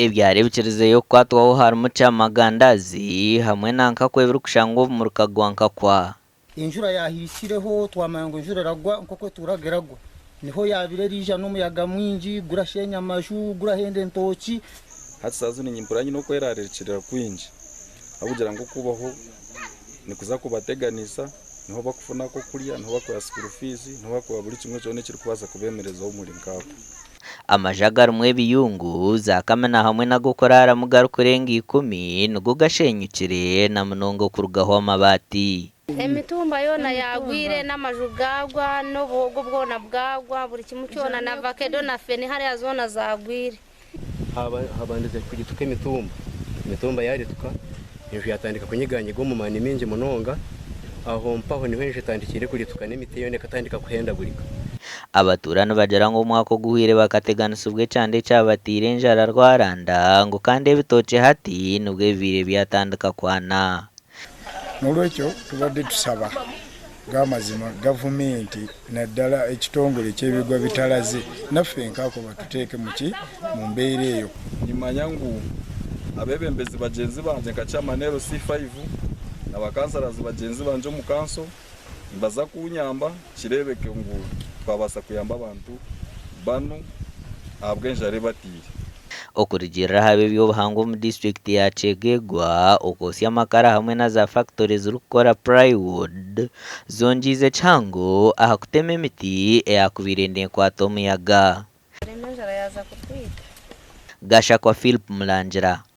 Ebyaro ebikirizeyo kukwatwaho harimu Kyamagandazi hamwe na Nkakwa ebirikushangwa omu muruka gwa Nkakwa. Enjura yaahikireho twamanya ngu enjura eragwa nk'oku etuuraga eragwa. Niho yaabaire eriija n'omuyaga mwingi gurasheenya amaju, gurahenda entooki. Hati saaha zinu nimpurira nyine okwerarikirira kwingi ahabw'okugira ngu okubaho nikuza kubateganisa, niho bakufuna akokurya, niho bakuha school fees, niho bakuha buri kimwe kyona ekirikubaasa kubeemerezaho omuri nk'ako. Amaju agarimu ebiyungu, za kamina hamwe n'ag'okuraaramu garikurenga ikumi nigo gashenyukire na munonga okurugaho amabaati. Emitumba yoona yaagwire, n'amaju gaagwa, n'obuhogo bwona bwagwa, buri kimwe kyona, na vakedo na feni hariya zoona zaagwire. Habandize kugituka emitumba, emitumba yarituka, enju yatandika kunyiganyiga omu maani maingi munonga, aho mpaho niho enju etandikiire kurituka n'emiti yoona ekatandika kuhendagurika. Abatuura nibagira ngu omwaka oguhweire bakateganisibwa ekyanda ekyabataire enjara rwaranda ngu kandi ebitookye hati nibwo ebibaire byatandika kwana. N'olwekyo tubadde tusaba g'amazima gavumenti naddala ekitongole eky'ebigwa bitalaze naffe nkaako batuteeke muki mu mbeera eyo. Nimanya ngu abeebembezi bagyenzi bangye nka chairman LC5 na ba councillors bagyenzi bangye omu kanso nibaza kunyamba kireebeke ngu twabaasa kuyamba abantu banu ahabw'enjara ebataire. Okurugiirira aha b'eby'obuhangwa omu disiturikiti ya Kyegegwa, okwosya amakara hamwe na za fakitore ezirikukora plywood zongyize kihango aha kutema emiti eyakubaire neekwata omuyaga. Gashakwa Philip Mulangira.